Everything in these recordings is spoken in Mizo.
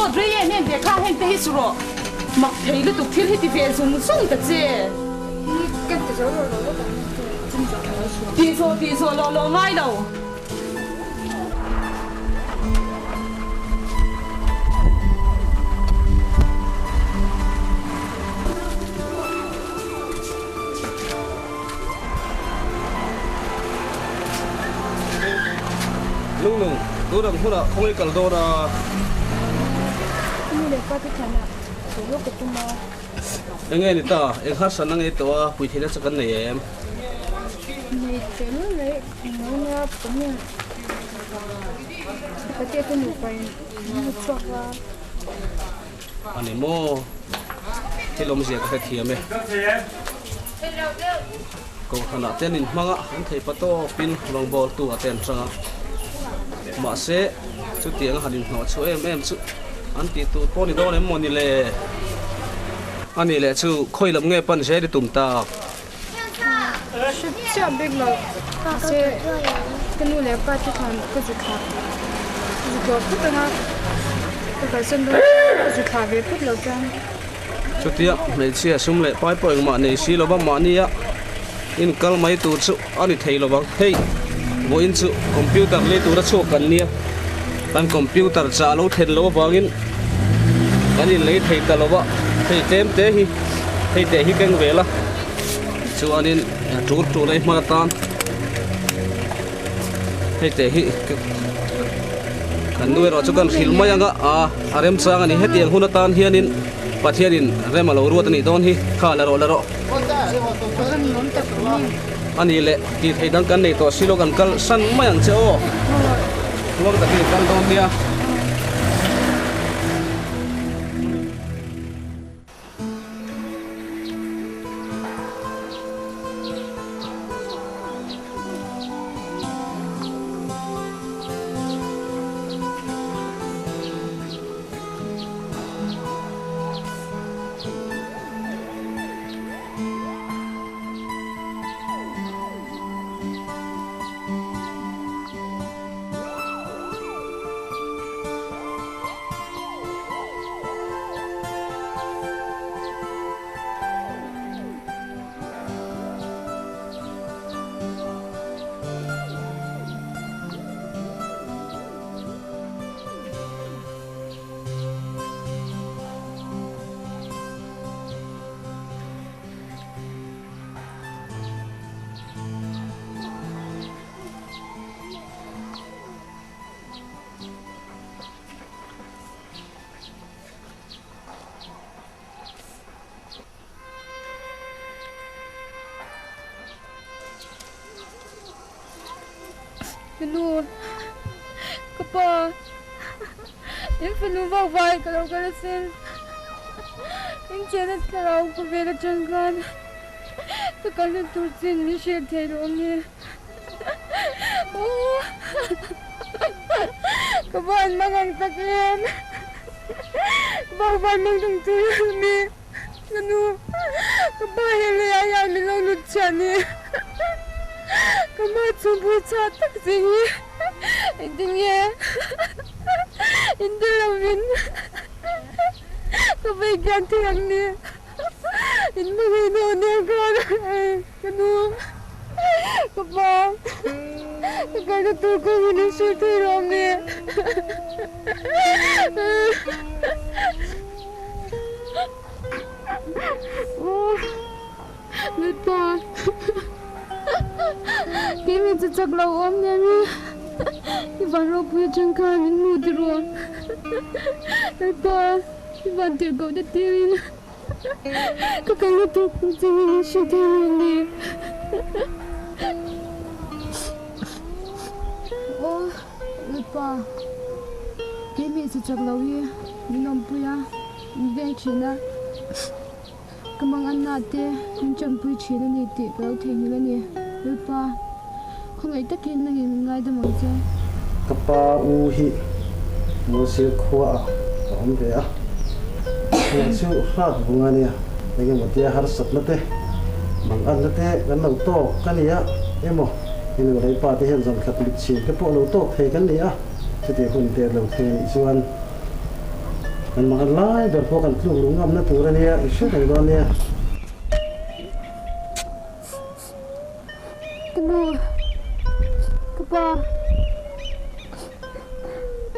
Dawt rei em em ve kha heng te hi su rawh. Mak thei lutuk thil hi ti ve zung zung ta che. Kan ti zo lo lo lawk ang chumi zawh ka lo chhuah. Tih zawh tih zawh lo lo ngai lo. Lung lung, tun ang hunah khawngaih kal dawn a. Ka nu leh pa te thianah chho lawk ka tum a. Enge ni ta, eng harsatna ngei tawh a, pui theihna chu kan nei em? Nei tel leh englo nia pawh ka tia te nupa in an hmu chhuak a. A ni maw? Thil awmzia ka hrethiam e. Kohhranah te an inhmang a, an thei pa tawpin rawngbawltu ah te an hrang a. Mahse, chutianga han inhnawh chhuah em em chu an tih tur pawh ni dawn em maw ni le? A nih leh chu khawi lam nge pan zel i tum tak? Hre chiah bik lo, mahse ka nu leh pa te khan ka zu thlah zu tlawh phut ang a, ka kalsan dawn chuan ka zu thlah ve phut lo chuan. Chutia hmeichhia sum leh pai pawh engmah nei si lova mahnia inkal mai tur chu a ni thei lovang. Hei vawiin chu computer lei tura chhuak kan nia, kan computer chah lo thlen loh avangin kan inlei thei ta lova, hei tlem te hi hei teh hi keng vel a, chuanin tul tul a i hman atan hei teh hi kan nu erawh chu kan hrilh mai ang a, a remchang a ni. Hetiang hun atan hianin Pathianin rem a lo ruat a nih dawn hi, kha la rawh la rawh. A nih leh tih theih dang kan nei tawh si lo kan kal san mai ang che aw. Tluang takin i kal dawn nia. Ka nu, ka pa, in fanu vak vai ka lo kal asin. In thiana thlarau ka vel atang khan ka kalna tur chin min hriat theih loh a ni. Ka pa an mang ang tak em? Vak vai mang tung tur a ni. Ka nu, ka pa he leiah hian min lo lut chhiah ni. Ka ma chhungpui chhah tak zing hi engtin nge inti lovin ka vei kian thei ang ni. In hmangaih na aw nen khan ka nu, ka pa, ka kalna tur kawng in hrilh thei rawh ang ni. Lalpa, kei min che chak lo awm nen hi i van ropui atang khan min hmu ti rawh. Lalpa, i van tirhkoh te tirin ka kalna tur pawh che hi min hrilh thei lo ni. Aw, Lalpa, kei min che chak lo hi min awmpui a, min veng thin a. Ka manganna te min tanpui thin a ni tih ka lo theihnghilh a ni. Lalpa, khawngaih takin nangin min ngaidam ang che. Ka pa u hi Mualsir khuaah a awm ve a, heng chu hlat vung a nia, engemaw tia harsatna te, manganna te kan lo tawk ka ni a, emaw i nu leh i pa te hian zankhat mit chhin te pawh lo tawk thei kan ni a, chutiang hun te lo thleng a nih chuan. Kan mangan lai ber pawh kan tluk luh ngamna tur a nia, i hre reng dawn nia. Ka nu, ka pa,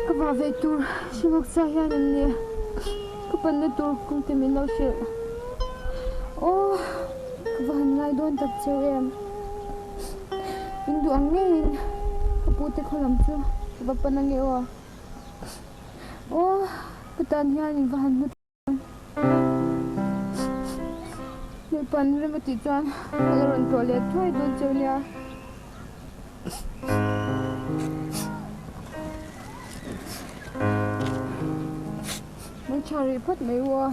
ka vah ve tur hrilhawk chiah hian em ni? Ka panna tur kawngte min lo hrilh. Aw, ka va han ngai dawn tak cheu em? In duh ang ngeiin ka pute khaw lam chu ka va pan ange aw. Aw, ka tan hian in va han hmu tak. Hmeipan rem a tih chuan ka la rawn tlawh leh thuai dawn cheu nia. Min tha rih phawt mai u a.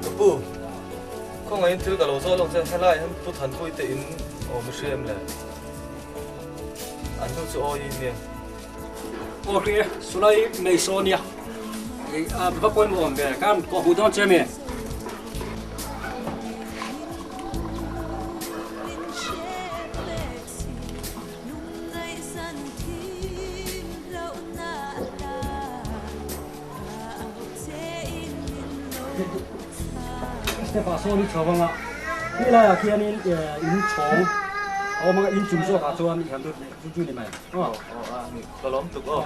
Ka pu, khawngaihin thil ka lo zawh lawk che, helai hian Pu Thanpui te in awm i hria em le? An hnu chu awi nia. Aw hria, sulai nei saw nia. A va pawimawh awm ve, khan kawh hmuh dawn che mi? Step ah sawn i chho anga khi laiah khianin in chhawng a awm anga in chung zawkah chuan i han lut leh chu chu ni mai aw. Ka lawm tuk aw.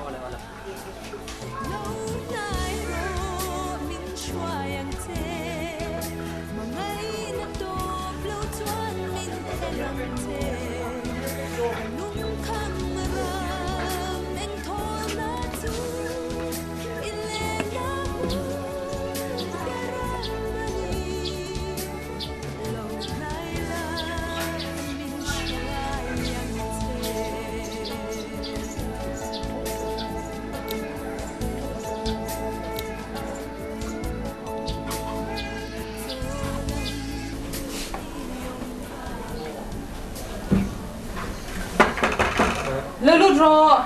Lo lut rawh.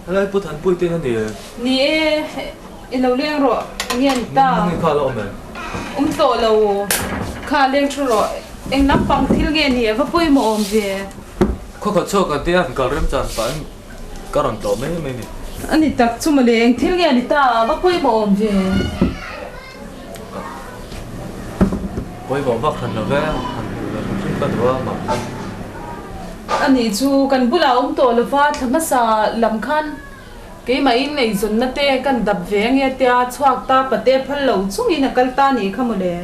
Helai Pu Thanpui te a ni e. Ni e, i lo leng rawh nge a ni ta. Nge kha la awm em? Awm tawh lo kha leng thu rawh. Eng lampang thil nge ni a va pawimawh awm ve. Khaw khat chhuak an tia an kal rem chan pah in ka rawn tlawh mai mai ni. A ni tak chu mawle, eng thil nge a ni ta a va pawimawh awm ve. Pawimawh vak hran lo ve, han hmuh ve hrim hrim ka duh a mah kha. A nih chu kan bulah awm tawh lova thla hmasa lam khan keimahin eizawnna te kan dap ve ange tia chhuak ta pate phal lo chungin a kal ta nih kha mawle.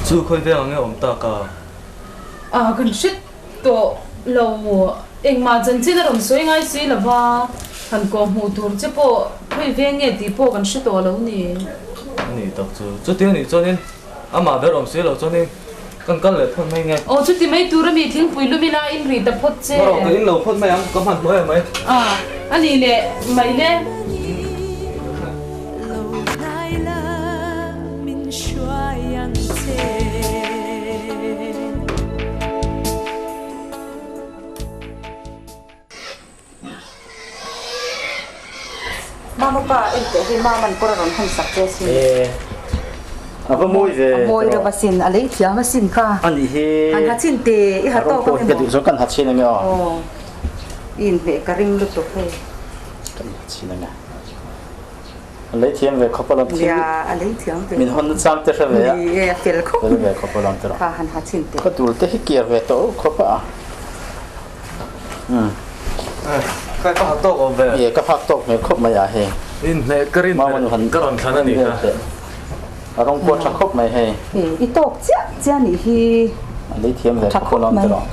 Chu khawi veng ange awm tak a? A kan hre tawh lo engmah chanchin a rawn sawi ngai si lova han kawh hmuh tur che pawh khawi veng nge tih pawh kan hre tawh lo ni. A nih tak chu chuti a nih chuanin amah ber awm si lo chuanin Kan kal leh phawt mai nge. Aw chuti mai tur a mi thingpui lum ila in ri ta phawt che. Marawh ka in lo phawt mai ang, ka hman hmuh em mai. A, a nih leh mai le. Mama pa en teh hi Maman kawr a rawn hawn sak che asin. E a va mawi ve. A mawi reuh asin, a lei thiam asin kha. A nih hi. Han ha chin te i ha tawk ang emaw. Ka duh zawng kan ha chin ang e aw. Aw i inhmeh ka ring lutuk hei. Kan ha chin ang e. A lei thiam ve khawp alawm thil. Nia a lei thiam ve. Min hawn na chang te hre ve a. Ni e a fel khawp. Fel ve khawp alawm tiraw. Kha han ha chin te. Ka dul te hi kiar ve tawh khawp a. Kai ka hak tawk awm ve. Ye ka hak tawk hmel khawp mai a hei. In hneh ka rin ka rawn thlan a ni kha. A rawng pawh tha khawp mai hei. I tawk chiah chiah nih hi. A lei thiam ve khawp alawm tiraw.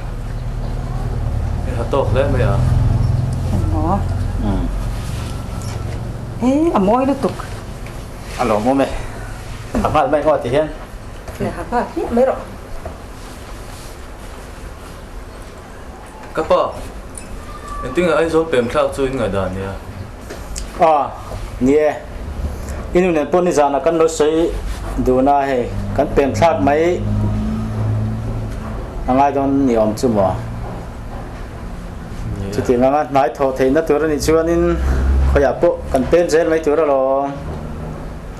I ha tawk hle mai a. Engmaw? He a mawi lutuk. A lawmawm e. A nghal mai ngawt ti hian. Ha nghal hmiah mai rawh. Ka pa, Engtinge Aizawl pem thlak chu in ngaihdan nia? A, ni e. I nu nen pawh nizanah kan lo sawi dun a, hei kan pem thlak mai a ngai dawn ni awm chu maw? Chutiang anga hnai thawh theihna tur a nih chuanin khawiah pawh kan pem zel mai tur alawm.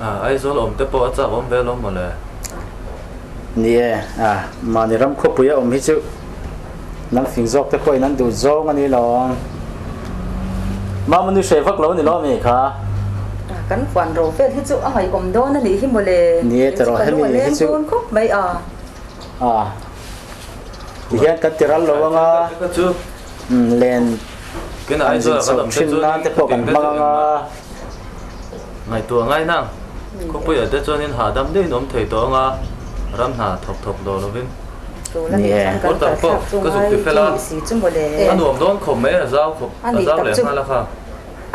A, Aizawl awm te pawh a chak awm ve alawm mawle. Ni e, a, mahni ram khawpui a awm hi chu Nang fing zawk te pawhin an duh zawng a ni lo. Mamuni hre vak lo a ni lo mi kha. Kan huan ro vel hi chu a ngaihawm dawn a nih hi mawle. Ni e tawrh hemi hi chu. Dawn khawp mai a. A tihian kan ti ral lo anga len an zin chhoh thin nan te pawh kan hmang anga. Ngaihtuah ngai nang. Khawpuiah te chuanin hahdam deuhin awm thei tawh anga ram hna thawk thawk daw lovin. Ni e. Kawr tak pawh ka zuk ti fel a, a nuam dawn khawp mai a zau khawp a zau leh nghal a kha.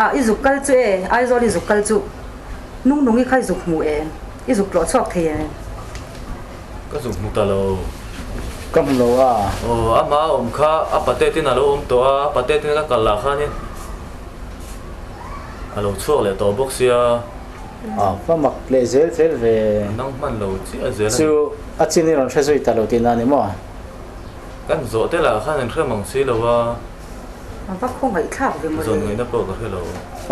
A i zuk kal chu e, Aizawl i zuk kal chu nung nung i kha i zuk hmu em? I zuk tlawh chhuak thei em? Ka zuk hmu ta lo. Ka hmu lo a. Aw, ama awm kha a patetin a lo awm tawh a, a patetin ka kal lah khanin a lo chhuak leh tawh bawk sia. A va mak leh zel zel ve. Nang hman lo chiah zel a ni. Chu a chin i rawn hre zui ta lo tihna a ni maw? Kan zawh te lah khan an hre mang si lo a. A va khawngaihthlak ve mawle. Zawn ngaihna pawh ka hre lo.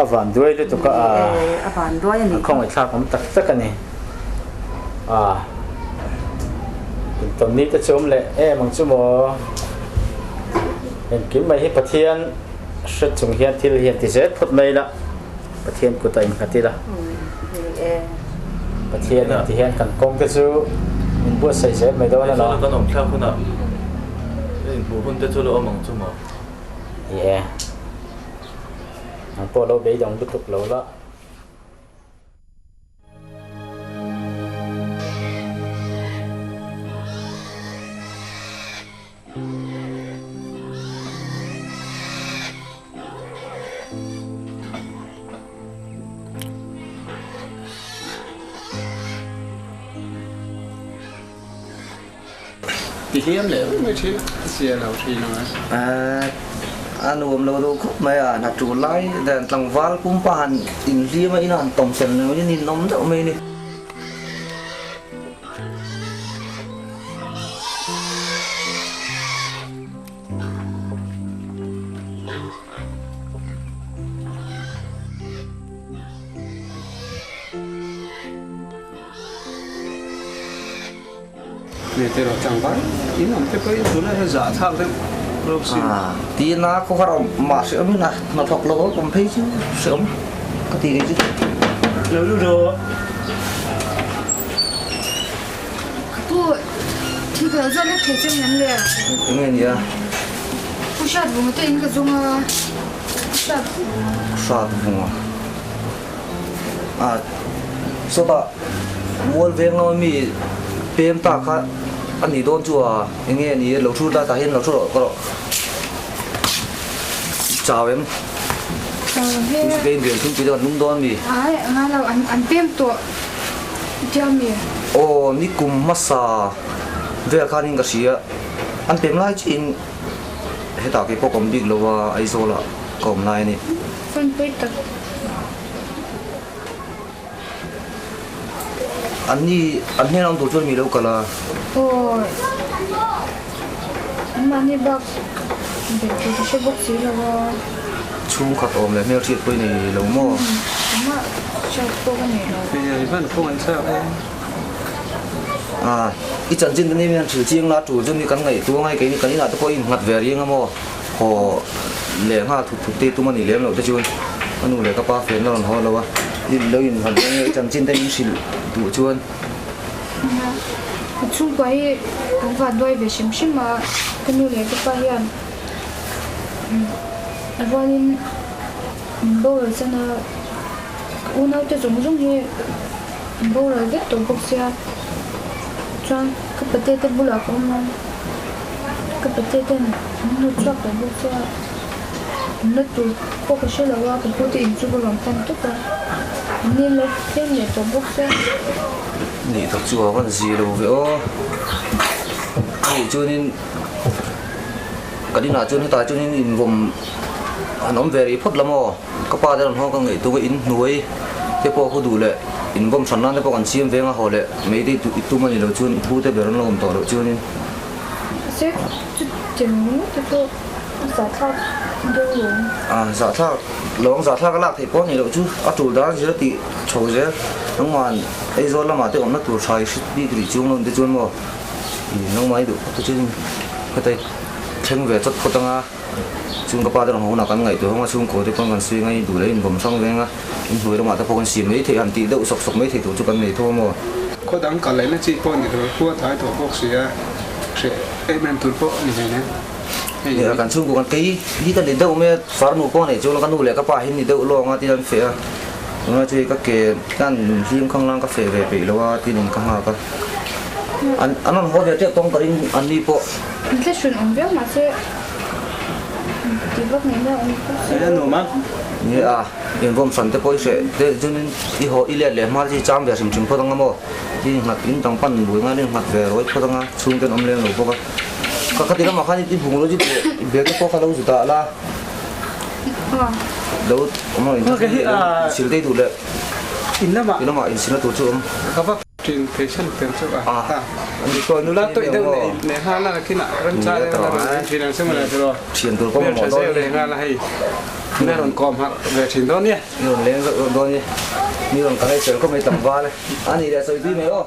A van duai lutuk a. Ni e, a van duai a ni. A khawngaihthlak awm tak tak a ni. A intawn ni te chu awm leh em ang chu maw? Engkim mai hi Pathian hre chung hian thil hi an ti zel phawt mai la. Pathian kut a innghat ila. Pathian in ti hian kan kawng te chu min buatsaih zel mai dawn a lo. Kan awm thlak hunah inhmuh hun te chu lo awm ang chu maw? Ni e. Nang pawh lo beidawng lutuk lo la. Ti hliam leh vek mai thin a sia lo thin ang a. A nuam lo duh khawp mai a, hna tul lai dan tlangval pumpa han inhliam a ina han tawm fel lo in ninawm deuh mai a ni. Tina khaw har awm mah hre awm in a hnathawk lo awm phei chu hre awm ka ti kei chu. Ka pu, thil ka lo zawt lek thei che em le? Enge nia? Pu Hriat vunga te in ka zawng a, Pu Hriat vunga. Hriat vunga? Ah, sawtah mual veng lama mi pem ta kha a nih dawn chu a, enge ni lo thu ta tah hian lo thu rawh ka rawh. Chau em? Chau ve. Kei in rian thingpui te kan lum dawn mi? Ai, ngai lo, an pem tawh tia mi? Aw, ni kum hmasa vel khanin ka hria, an pem lai chiin hetah kei pawh ka awm bik lo a, Aizawlah ka awm lai a ni. Phone pui tak. An ni, an hnen awm tur chuan mi lo kal a. Aw, anmahni bak bet tur ka hre bawk si lo a. Chhungkhat awm leh hmelhriat pawh i nei lo maw? Engmah hriat pawh ka nei lo. Hei hman khawngaih thlak e. A, i chanchin te ni hian thil chiang la tul chu ni kan ngaihtuah ngai keini kan inah te pawh i innghat ve riang a maw? Haw leh nghal thut thut te tum a nih lem loh te chuan ka nu leh ka pa fel na rawn haw lo a, i lo innghat dawn nge i chanchin te min hrilh duh chuan. Nia, ka chhungkua hi kan va duai ve hrim hrim a, ka nu leh ka pa hian a rualin min boral chan a, ka unaute zawng zawng hi an boral vek tawh bawk sia, chuan ka pate te bulah ka awm a. Ka pate ten an hnawt chhuak tawh bawk che a, an la tur pawh ka hre lo a, ka pu te in chu ka rawn pan tawp a, an ni lo tlem leh tawh bawk che. Nih tak chu a van zi lo ve aw, a nih chuanin kan inah chuan hetah chuanin invawm. Han awm ve rih phawt la maw? Ka pa te rawn haw ka ngaih tuk a, in hnuai te pawh khu duh leh in bawm hran nan te pawh kan siam veng a haw leh mai te i tum a ni lo chuan i pu te ber an lo awm tawh loh chuanin. Mahse chutiang ringawt te pawh a zahthlak deuh lo. A zahthlak lo ang, zahthlak a lak theih pawh a ni loh chu a tul dan zir a tih chho zel. Nangman Aizawl lamah te awmna tur tha i hrit bik rih chung lo te chuan maw i nangmah i duh phawt te chuan khatai thleng ve chawt phawt anga. Chung ka pa te rawn haw hunah kan ngaihtuah hawng a, chhungkaw te pawn kan swing a, i duh leh inbawm hrang veng a, inhnuai lamah te pawh kan siam mai theih a, han tih deuh sawk sawk mai theih tur chu kan nei tho a maw? Khaw dang kal lehna chi pawh ni lo, khua tlai tawh bawk si a, hreh em em tur pawh ni hlei nen. Hei Nia, kan chhungkaw kan kei hi ka ni deuh mai a, farnu pawh a neih chuan ka nu leh ka pa hi ni deuh lawng a tiin an feh a, tunlai chu hei ka ke hian nun hlim khang lang ka feh ve peih lo a tiin in ka nghak a, an an rawn haw ve tep tawng ka ring an ni pawh. Inflation awm viau mahse ti vak ngei na awm bawk si lo. Ni a, invawm hran te pawh i hreh te chuanin i haw i let leh hma te chu i cham ve hrim hrim phawt anga maw? I innghat in dang pan bui ngai in innghat ve rawih phawt anga chhungte an awm lem lo bawk a. Ka khati lamah khan i bungraw chu i bag te pawh kha lo zu dah la. Lo awm lo in sil te duh leh in lamah insilna tur chu awm. Tin patient tel chu a ta. Nula tawih deuh nei nei nghal a kinah remchang deuh la rawn en thin ang che mawle tiraw. Thian tur pawh mamawh dawn ni. Nghal a hei na rawn kawm harh ve thin dawn nia. Ni rawn leng zauh zauh dawn nia. Ni rawn ka ngaihsel khawp mai tlangval e. A nih leh sawi tui mai aw.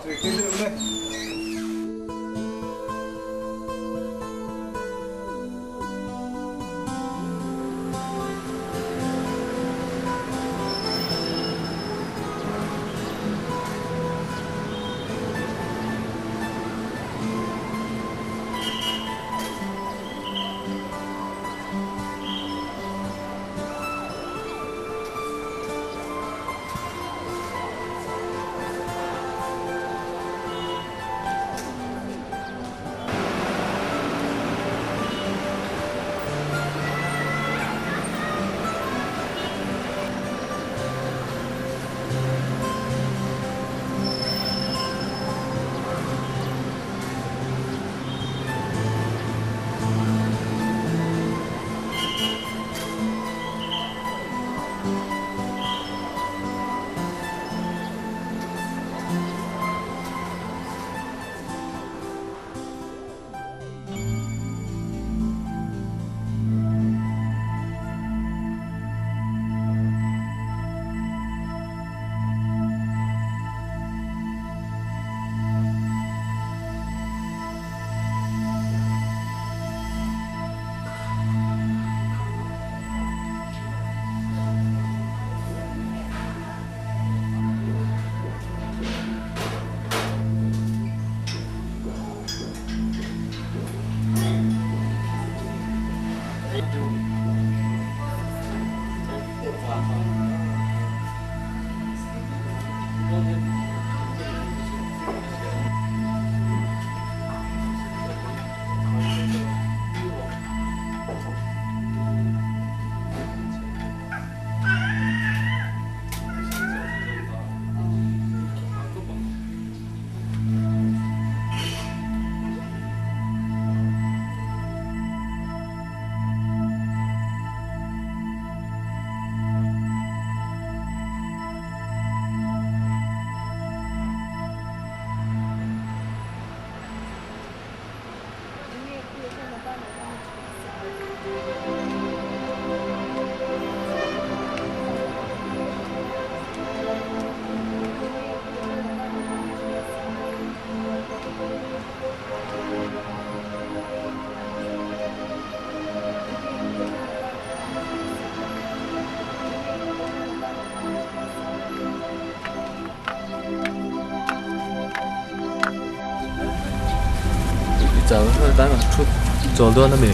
Chawl dawn a mi?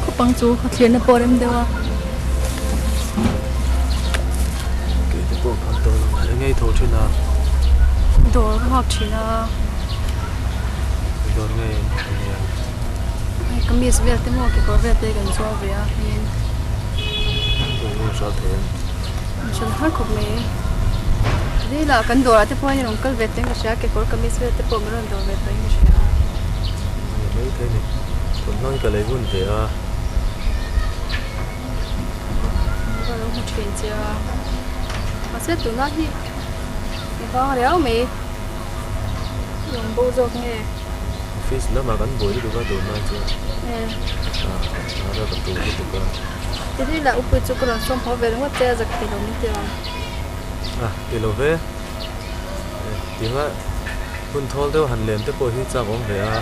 Khawpang chu khawthlirna pawh rem deuh a. Kei te pawh khan dawn a ngai ngei tho thin a. Dawr ka nghak thin a. Dawr ngei a nia. Kamis vel te maw kekawr vel te kan zuar ve a hmel. Dawr ngei hral thei em? Hral har khawp mai. Lila kan dawrah te pawh hian rawn kal ve teng ka hria kekawr kamis vel te pawh min rawn dawr ve tawhin ka hria. Ani mai thei ni. Thawmhnaw hi ka lei hun ve a. ka lo hmu thin che a, mahse tuna hi i vang riau mai, i awm bo zawk nge? Office lamah kan buai lutuk a tunlai chuan ah a ka tur lutuk a. Ti lah upui chu ka rawn sawm haw ve ringawt che a zak thei lo min ti ang. Ah ti lo ve. Tinga hun thawl deuh han len te pawh hi chak awm ve a.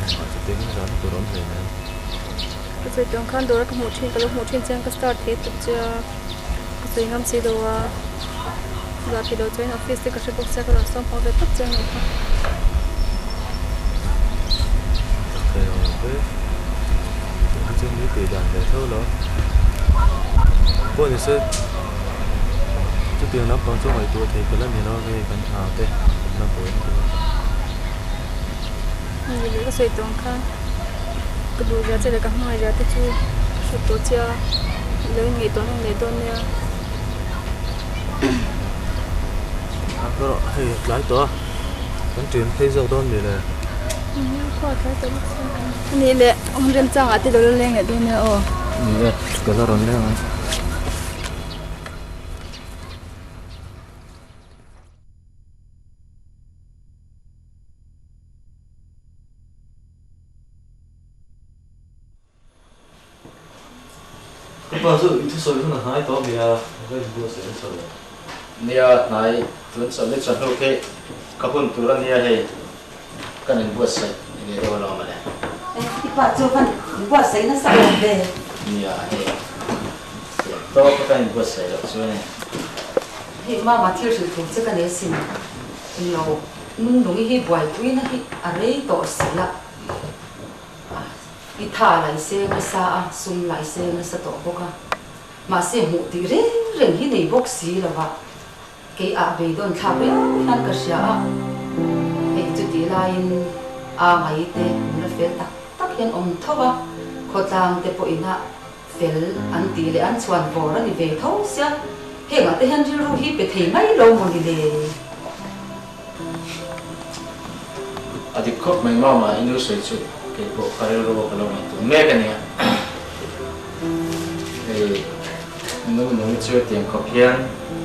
Engmah chu teng zan tur awm hle mai. Ka sawi tawng khan dawr a ka hmuh thin ka lo hmuh thin chian ka start thei tuk che a, ka sawi ngam si lo a, zah thei lo chuan office te ka hre bawk sia ka rawn sawm haw ve tawp che a nih kha. Zah thei lo ve, tun hi chuan mi tih dan ve tho lo. Pawh ni se chutiang lampang chu ngaihtuah thei ka la ni lo hei kan hna te kan la buai na tur. Ni leh ka sawi tawh ang khan ka duh zia che leh ka hmangaih zia te chu ka hre tawh che a, i lo inngaihtuah nawm leh dawn nia. A ka rawh hei a tlai tawh a, kan ṭin phei zawk dawn mi le? Nia khua a tlai tawh bawk sia. Ni leh awm remchangah te lo la leng leh dawn nia aw. Ni e, ka la rawn leng ang. Ka pa chu i thusawi hun a hnai tawh mi a, ka inbuatsaih nasa lo. Nia hnai tun chawlh ni chawhnu khi ka hun tur a nia hei kan inbuatsaih ve deuh alawm mawle. I pa chu kan inbuatsaih nasa awm ve. Nia hei tiang tawk a kan inbuatsaih loh chuan e. Hei mama thil hrilh tur che ka nei asin. Englo nungnungi hi buaipuina hi a rei tawh si a, i tha lai se nasa a, sum lai se nasa tawh bawk a, mahse hmuh tih reng reng hi nei bawk si lo va, kei ah beidawn thlak riau hian ka hria a, hei chutih laiin a ngai te nula fel tak tak hian awm tho a, khawtlang te pawhin a fel an tih leh an chhuan vawr a ni ve tho sia, hengah te hian rilru hi pe thei mai lo maw ni le? A dik khawp mai mama i nu sawi chu kei pawh ka rilru a ka lo ngaihtuah mek a nia. Hei nu nung chu tiang khawp hian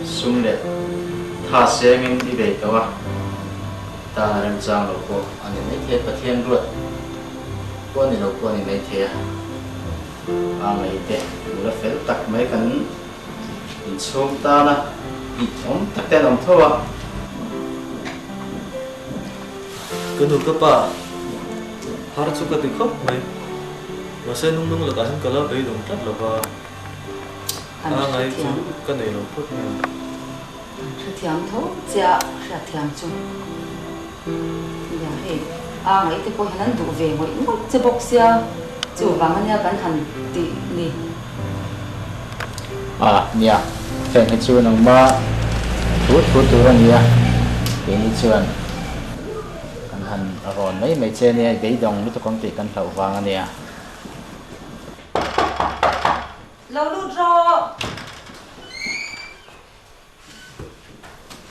sum leh tha sengin i bei tawh a, tan a remchang lo pawh a ni maithei Pathian ruat pawh a ni lo pawh a ni maithei a. A ngaite nula fel tak mai kan inchhung tana tih awm tak te an awm tho a. Ka nu ka pa har chu ka ti khawp mai. Mahse nung nung lakah hian ka la beidawng tlat lo va, a ngai chu ka nei lo phawt mai ang. An hrethiam tho chiah hriatthiam chu nia hei a ngaih te pawh hian an duh ve ngawih ngawih che bawk sia chuvang ania kan han tih ni. A nia heng hi chu nangma thu thu tur a nia keini chuan kan han rawn mai mai che ania i beidawng lutuk ang tih kan hlauh vang a nia. Lo lut rawh.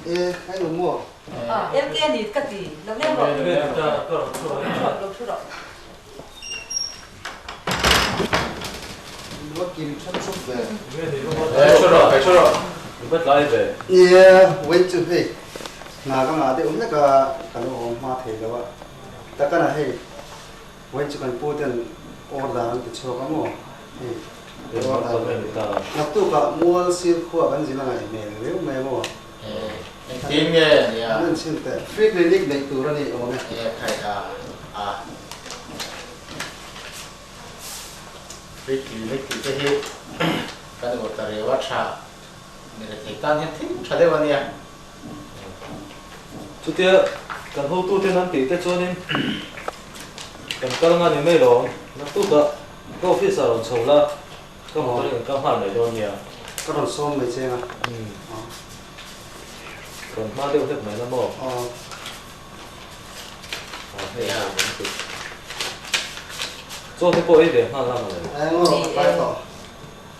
E, ai lo maw? A, LK a ni ka ti. Lo leng rawh. Lo thu rawh, lo thu rawh. Lo kim tha chuk ve. Thu rawh, thu rawh. I va tlai ve. Nia, wait chu hei. Hna ka ngah deuh hlek a, ka lo awm hma thei lo a. Takana hei. Wait chu kan pu ten order an ti chhuak a maw? Hei. Naktukah mual sir khua kan zin a ngaih hmel riau mai maw? Engtin nge nia? An en chhin teh. Free clinic neih tur a ni awm e. E khai a a. Free clinic tih te hi kan uar ta riau a tha ni rethei tan hian thil tha deuh a nia. Chutia kan hotuten an tih te chuanin kan kal nga ni mai lo. Naktukah Ka office ah rawn chho la, ka motor in ka nghal mai dawn nia. Ka rawn sawm mai cheng a. Rawn hma deuh hlek mai la maw? Aw. Aw hei a rawn ti. Chaw te pawh ei ve nghal la mawle. Eng aw ka tlai tawh.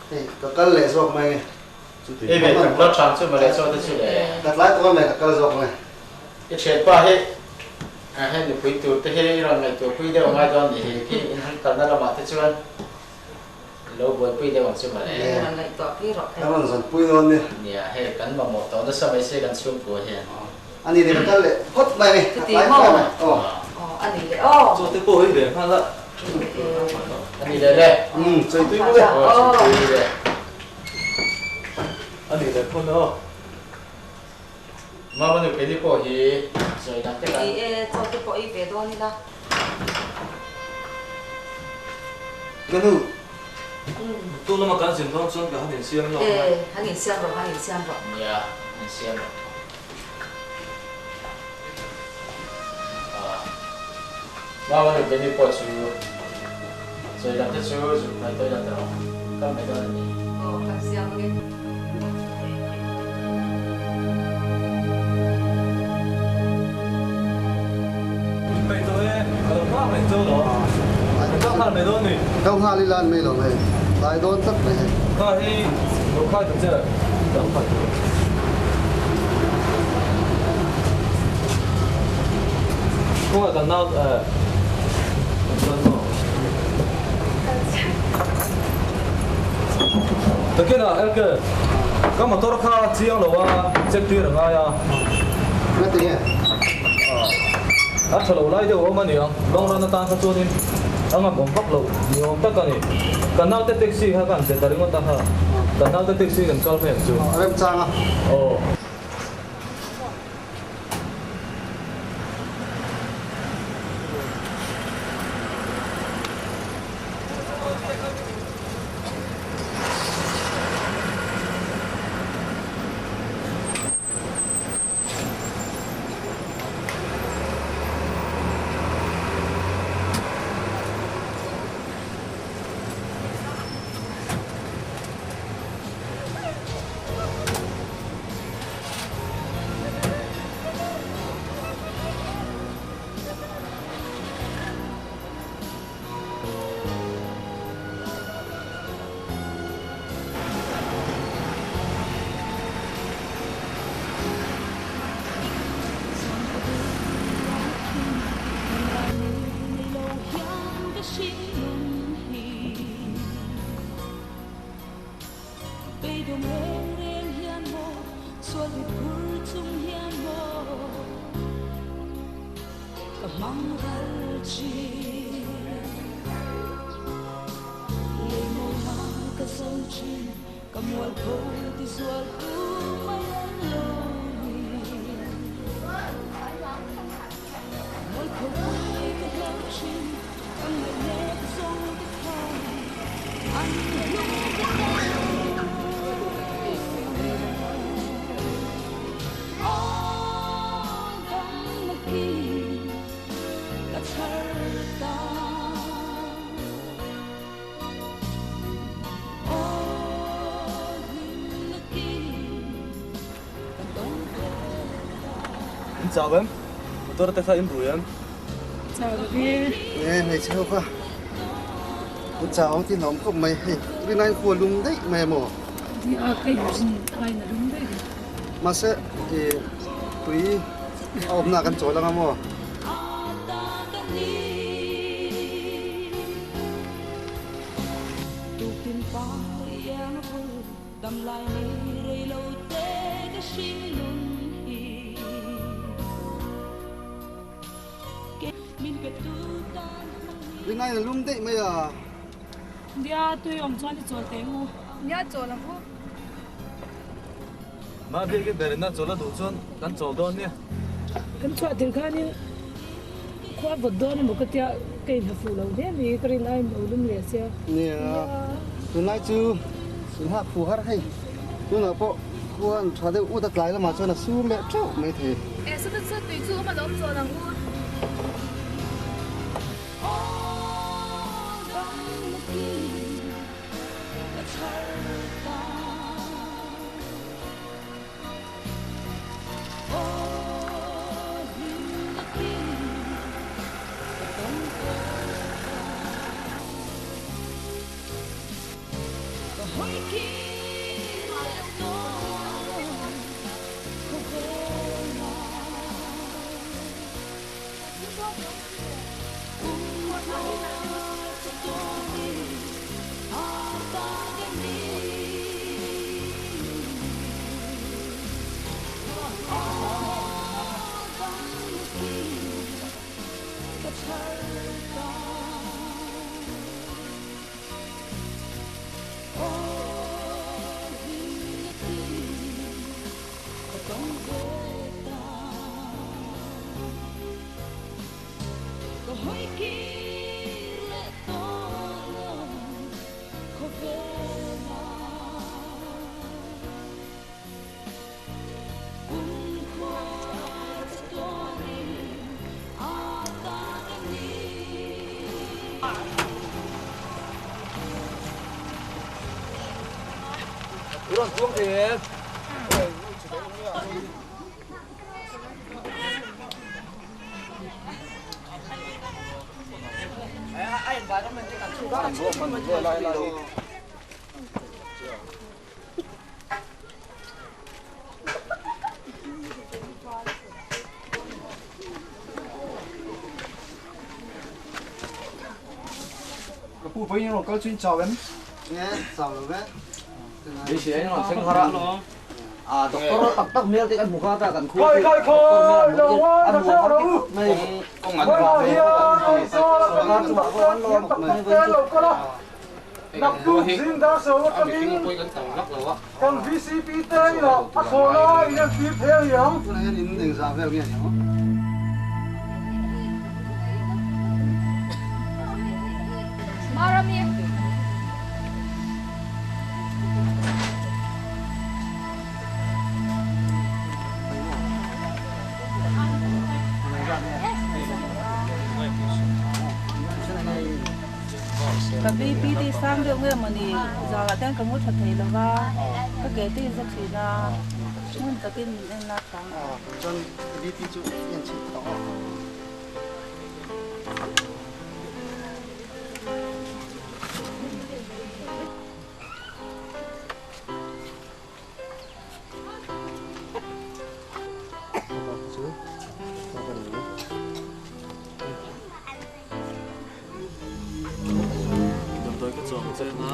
Hei ka kal leh zawk mai nge. Chuti. Ei ve tak la than chu mawle chaw te chu le. Ka tlai tawh a mai ka kal zawk nge. I thianpa hi hei nupui tur te hi i rawn ngaihtuah pui deuh a ngai dawn nih hi khi in han kalna lamah te chuan Lo buaipui deuh ang chu mawle. Nia. Rawn ngaihtuah pui rawh Ka rawn zanpui dawn nia. Nia, hei kan mamawh tawh nasa mai se kan chhungkua hian. A ni leh ka kal leh phawt mai a ni. Chuti maw? Aw. Aw, a ni leh aw. Chaw te pawh hi ve nghal a. A ni leh le. Umm, chawi tui bawk e. Aw, chawi tui le. A ni leh phawt aw. Mama nu keini pawh hi sawi dang te kan. Ni e, chaw te pawh ei ve dawn ila. Ka nu, tu lama kan zin dawn chuan ka han insiam lawk a. E, han insiam rawh, han insiam rawh. Nia, insiam rawh. Mama nu keini pawh chu sawi dang te chu zuk mai tawh ila tawh kal mai dawn a ni. Aw, kan siam ang e. Inpeih tawh e, ka lo nghak reng chu lo. Ka kal nghal mai dawn ni. Kal nghal ila an mai lo hei, tlai dawn tlat mai hei. Kha hi lo khai ta che, dang khat tur. Kawngah kan nau eh kan chuan maw? Takin ah Elke, ka motor kha chiang lo a, check tir a ngai a. Nga ti nge? A tha lo lai deuh a awm a niang, long run atan kha chuanin a ngam awm vak lo ni awm tak a ni. Kan naute taxi kha ka han pe ta ringawt a ha, kan naute taxi kan kal mai ang chu. A remchang a. Aw. In chau em? Motor te kha in rui em? Chau lo ve. Nge hmeichhe ho kha in chau ang tih hlauhawm khawp mai hei rinai khu a lum daih mai a maw? Nia ka inrin aiin a lum daih mai. Mahse ih tui a awmna kan chawl ang a maw? Rinai a lum daih mai a. Nia tui awm chuan i chawl teh ang u. Nia chawl ang u. Mah biak i berina chawl a duh chuan kan chawl dawn nia. Kan chhuah tir khanin khua vawt dawn emaw ka tia ka inha fuh lo hle mai ka rin aiin lo lum leh sia. Nia, tunlai chu inha phu har hei. Tunah pawh khua an tha deuh ut a tlai lamah chuan a sur leh teuh mai thei. E sawta chu tui chu awm a lo chawl ang u. Ka pu pawhin rawn kal chu in chau em? Nge, chau lo ve. Beisei in rawn thleng har a. A doctor tak tak hmel te kan hmu kha ta kan khua te doctor hmel an hmu an hmu har mai. Kawng an hmu mai. Naktuk zing dar so atangin kan VCP te inah a thlawh lai in an tir thei a ni ang. Tunah hian in engzah vel nge ni ang? Marami. Ka BP te sang deuh nge mawni zangah te hian ka mu tha thei lo va, ka ke te in za thin a, hmun takin min en lak ang. Chuan BP chu i en chhin tawh ang. Damdawi ka chuang cheng a.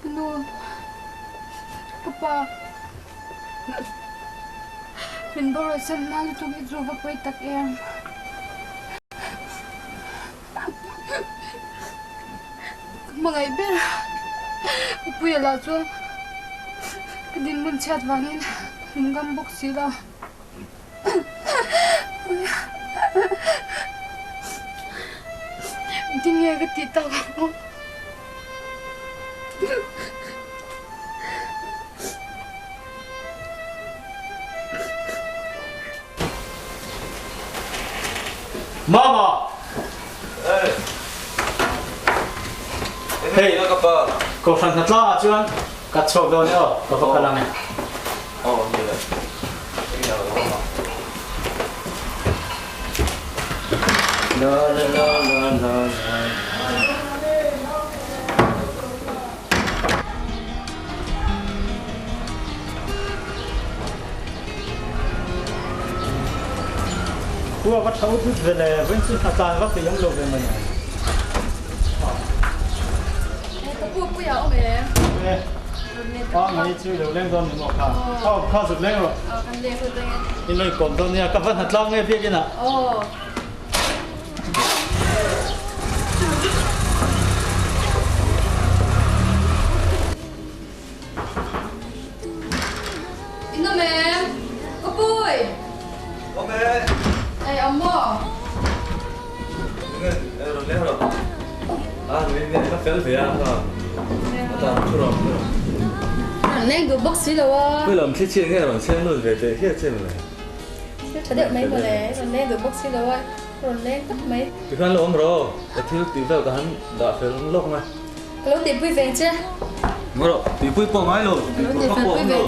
Ka nu, ka pa, min boruah san hma lutuk hi chu va pawi tak em. Ka hmangaih ber a, ka puia lah chu ka dinhmun chhiat vangin min ngam bawk si lo. Engtin nge ka tih tak ang? Mama! Hey! Hei, Kohhran hnatlangah chuan ka chhuak dawn e aw, ka va kal ang e. Aw, ni le. Engin a lo awm ang. La la la la la la. Khua va tho thut ve le, vawiin chu hnatlan vak i awm lo ve mawni. Ka pu pui a awm e. E, a ngei chu i lo leng dawn ni maw kha? Aw, kha zuk leng rawh. Aw, kan leng lut reng e. In lo inkawm dawn nia, ka va hnatlang nge biakin ah? Aw. In awm em? Ka pui! Awm e! Ei awm maw? Enge rawn leng rawh. A nui nge ka fel ve a kha. A tan thu rawh thu rawh. Rawn leng duh bawk si lo a. Pui lam thli chhiat nge rawn chheng lut ve teh hiat che mawle. Thil tha deuh mai mawle. Rawn leng duh bawk si lo a. Rawn leng tak mai. Tikhan lo awm rawh. Ka thil tih vel ka han dah fel lawk mai. Ka lo tihpui veng che. Maw rawh, tihpui pawh ngai lo, tihpui vak pawh awm lo.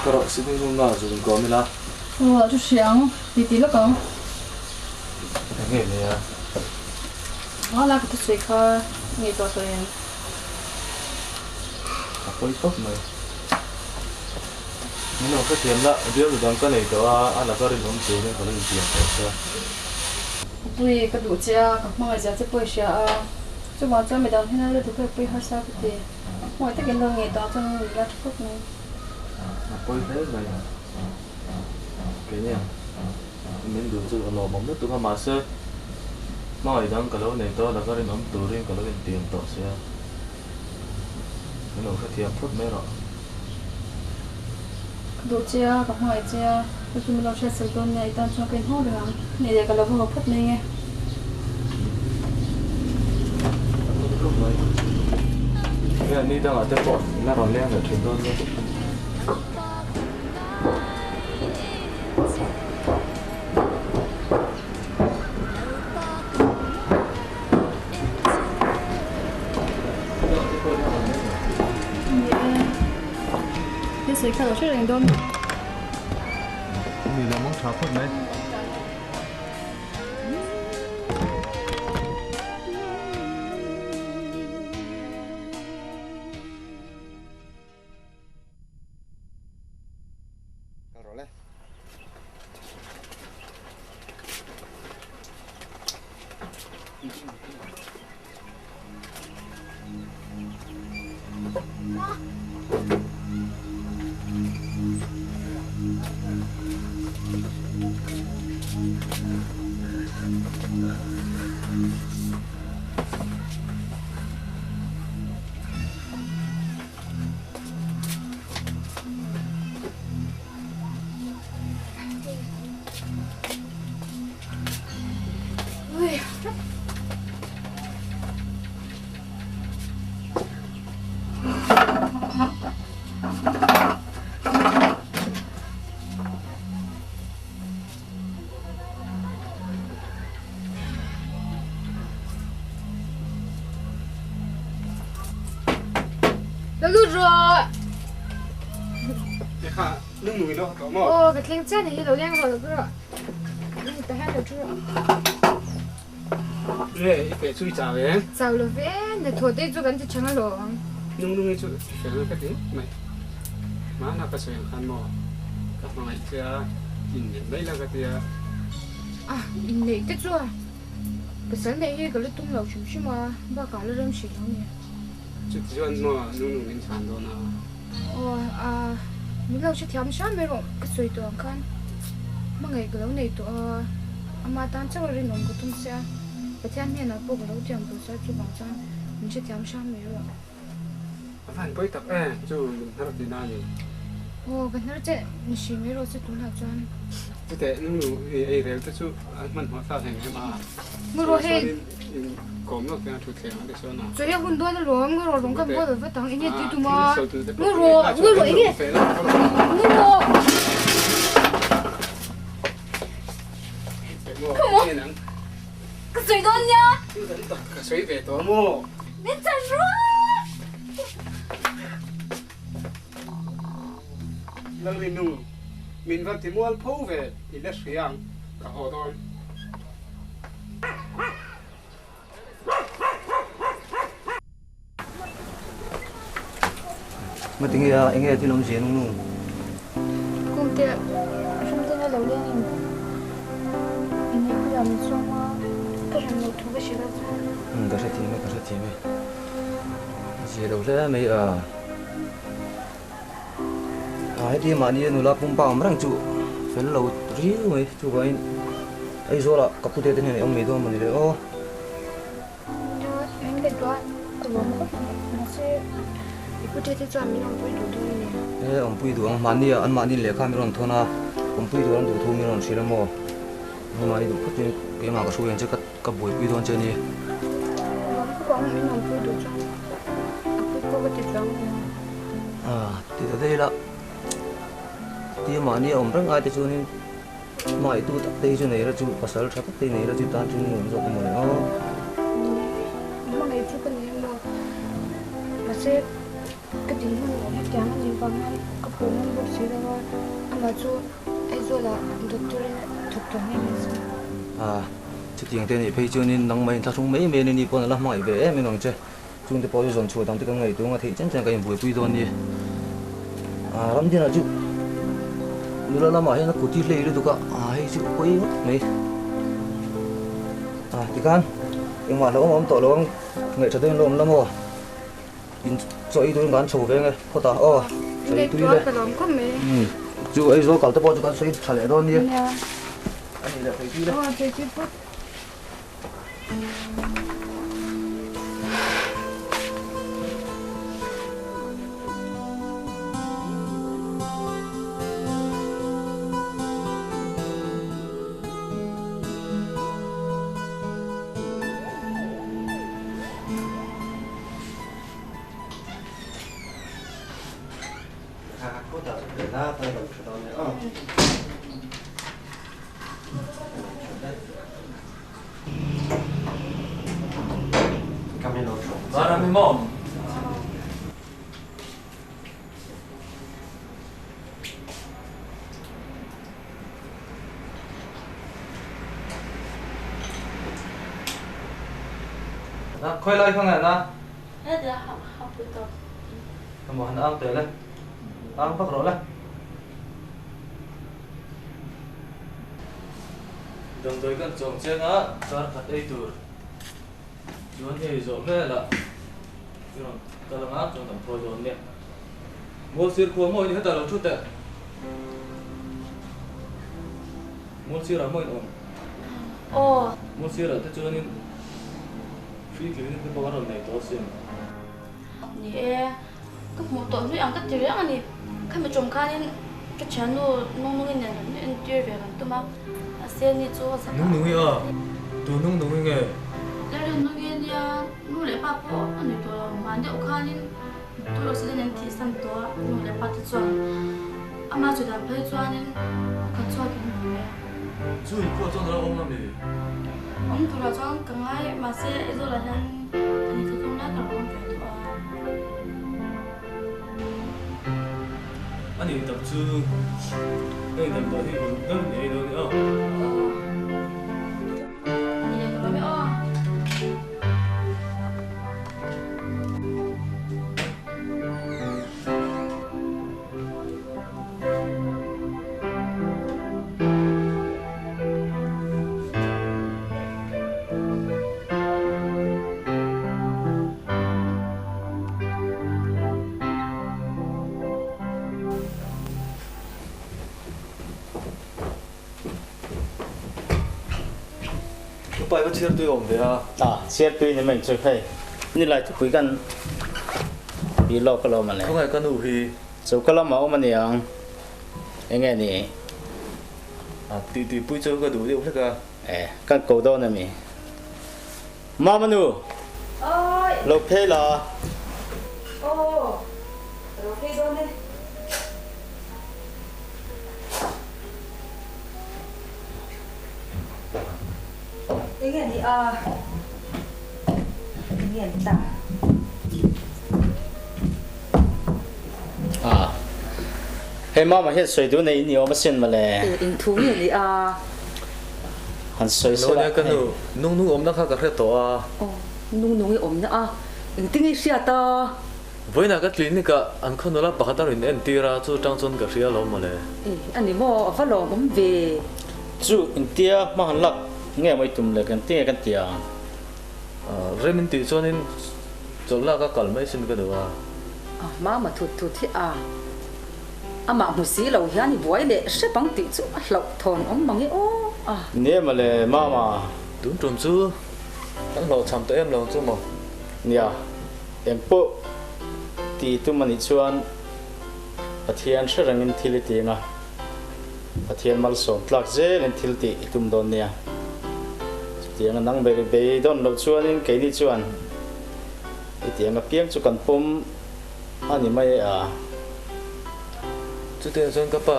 Ka rawh sitting room lamah zuk inkawm ila. Aw chu hria ang, ti ti lawk ang. Eng nge nia? A la ka thusawi kha ngaihtuah tawh em? A pawi tawp mai. Min lo hrethiam la, bialnu dang ka nei tawh a, a laka rinawm turin ka lo intiam tawh che a. Pui, ka duh che a, ka hmangaih zia che pawh i hria a, chuvang chuan midang hian a rilru pawh i pui harsa ka ti. Hmuh takin lo ngei tawh chuan an la tha khawp mai. A pawi hle mai. Keini ang min duh chu a lawmawm lutuk a, mahse hmangaih dang ka lo nei tawh a, laka rinawm turin ka lo intiam tawh sia. Min lo hrethiam phawt mai rawh. Ka duh che a, ka hmangaih che a, chu chu min lo hriatsak dawn nia, i tan chuan ka inhawng reng ang. Nei leh ka lo va haw phawt mai nge. Nge ni dangah te pawh la rawn leng leh thin dawn nia. Ni e, thil sawi kha lo hre reng dawn nia. Ni lo mawng tha phawt mai. Lo lut rawh. Kha nung nung i lo tawh maw? Aw ka thleng chiah ni hi lo leng rawh lo rawh. Ni ta hian lo thu rawh. Nge i pe chu i chau em? Chau lo ve, na thaw te chu kan ti chang alawm. Nung nung i chu fel ka ti mai. Mahna ka sawi ang khan maw? Ka hmangaih che a, inneih mai la ka ti a. Ah, inneih te chu a. Pasal neih hi ka la tum lo hrim hrim a, bakah la rem hrih lo ni. Chuti chuan maw nung nung in chhan dawn a? Aw, a, min lo hrethiam hram mai rawh, ka sawi tawh ang khan hmangaih ka lo nei tawh a, ama tan chauh a rinawm ka tum sia, Pathian hnenah pawh ka lo tiam tawh sia, chuvang chuan min hrethiam hram mai rawh. A va han pawi tak e, chu min hnar tih na a ni. Aw, ka hnar che ni hrim erawh chu tunah chuan. Chuteh nungnu i ei rel te chu an hmanhmawh thlak eng em a. Ngaw rawh hei. Chuanin in kawm lawk te a thut thleng ang te chuan a. Chaw hi a hun dawn alawm, ngaw rawh rawng kan bual ve vat ang, enge tih tum a? Ngaw rawh, ngaw rawh enge? Ngaw rawh. Come on. Ka sawi dawn nia. Ka sawi ve tawh maw? Min chan ruat. Lalrinu, min va ti mual pho ve i la hria ang, ka haw dawn. Ngatinge a, enge thil awmzia nung nung? Kungte, ram danga lo leng in inneih bulah min sawm a, ka rem loh thu ka hrilh a chuan. Umm, ka hrethiam e, ka hrethiam e. A zia lo hle mai a. A heti mahni nula pumpa awm reng chu fel lo riau mai, chuvangin Aizawlah ka pute te hnenah i awm mai dawn mawni le aw. He awmpui duh ang mahni ah anmahni lehkha min rawn thawn a, awmpui duh an duh thu min rawn hrilh a maw? Anmahni duh phawt in keimah ka hruai ang che ka buaipui dawn che a ni. Ti ta daih ila, tia mahni a awm reng ai te chuanin Hmaitu tak te hi chu nei la chu pasal tha tak te hi nei la chu tan chu nuam zawk emaw ni aw. Hmangaih chu ka nei emaw mahse ka dinhmun hetiang a nih vang hian ka pawh ngam bawk si lo a, amah chu Aizawl ah doctor in thawk tawh nghe nghe se. A, chutiang te nih phei chuanin nangmah inthlahrung mai mai ani pawn a la hmangaih ve em em ang che. Chungte pawh chu zawn chhuah dang te kan ngaihtuah anga theih chen chen ka inbuaipui dawn ni. Ah Ramdina chu nula lamah hian a kut hi hlei lutuk a, ah hei chu pawi ngawt mai. Ah tikhan engmah hlauhawm a awm tawh lo ang, ngaihṭha deuhin lo awm la maw? In chaw ei turin kan chho ve ang e phawt a, aw chaw ei tui le. Chu Aizawl kal te pawh chu kan sawi ṭha leh dawn nia. A nih leh chaw ei tui le. Khawi lai kha nge na? Emaw han ang teh le. Ang vak rawh le. Damdawi kan chawm chiang a, kar khat ei tur chuan hei zawh hmel a, i rawn kal anga chuan kan thawi dawn nia. Mual sir khua maw in hetah lo thu teh. Mual sirah maw in awm? Aw. Mual sirah te chuanin free clinic te pawh an rawn nei tawh asin. Ni e, ka hmuh tawh hlui ang ka ti reng a ni. Khami tum khanin ka thiannu Nungnungi nen rawn entir ve kan tum a, mahse ni chu a zak a. Nungnungi a? Tu Nungnungi nge? Lalrinnungi ania, nu leh pa pawh a nui tawh lo. Hman deuh khanin motor accident an thihsan tawh a, nu leh pa te chuan ama chu dan phei chuanin a khat chhuak in hmu e. Chu in pawh chuan a lo awm a mi? Awm turah chuan ka ngai, mahse Aizawlah hian ka ni thawthawm lai ka lo awm ve tawh a. A nih tak chu hei damdawi hi uluk deuh ni ei dawn i aw. A ni leh ka lawm e aw. Ka pa i va chhiar tui awm ve a. A, chhiar tui ni mai chu hei. Nilai thupui kan Bi lawk alawm ale. Khawngaih ka nu hi. Choka lamah awm a niang. Enge ni? A tih tih pui chu ka duh deuh hlek a. E, kan ko dawn a mi? Mama nu! Awi! Lo phei la. Aw, ka lo phei dawn e. Enge ni a? Enge ni ta? A, hei mama hian sawi duh nei in i awm asin mawle. E, eng thu nge ni a? Han sawi Lo sela nia ka hei. nu, nung nung awmna kha ka hre tawh a. Aw, nung nung i awmna a, engtin nge i hriat a? Vawiinah ka clinic ah an khaw nula pakhat a rawn entir a, chu tang chuan ka hria alawm mawle. E, a ni maw, a va lawmawm ve. Chu intia hma han lak nge maw i tum le kan ti nge kan ti ang? Rem in tih chuanin chawlh lak a kal mai sin ka duh a. A mama thut thut hi a amah hmu si lo hian i buai leh hrep ang tih chu a hlauh thawn awm mang e aw a. Nia mawle mama. Tun tum chu kan hlawhchham tawh em lo ang chu maw? Nia, engpawh ti tum anih chuan Pathian hre rengin thil i ti ang a, Pathian malsawm tlak zelin thil tih i tum dawn nia. Chutianga nang ber i beidawn loh chuanin keini chuan i ti ang apiang chu kan pawm a ni mai e a. Chutiang chuan ka pa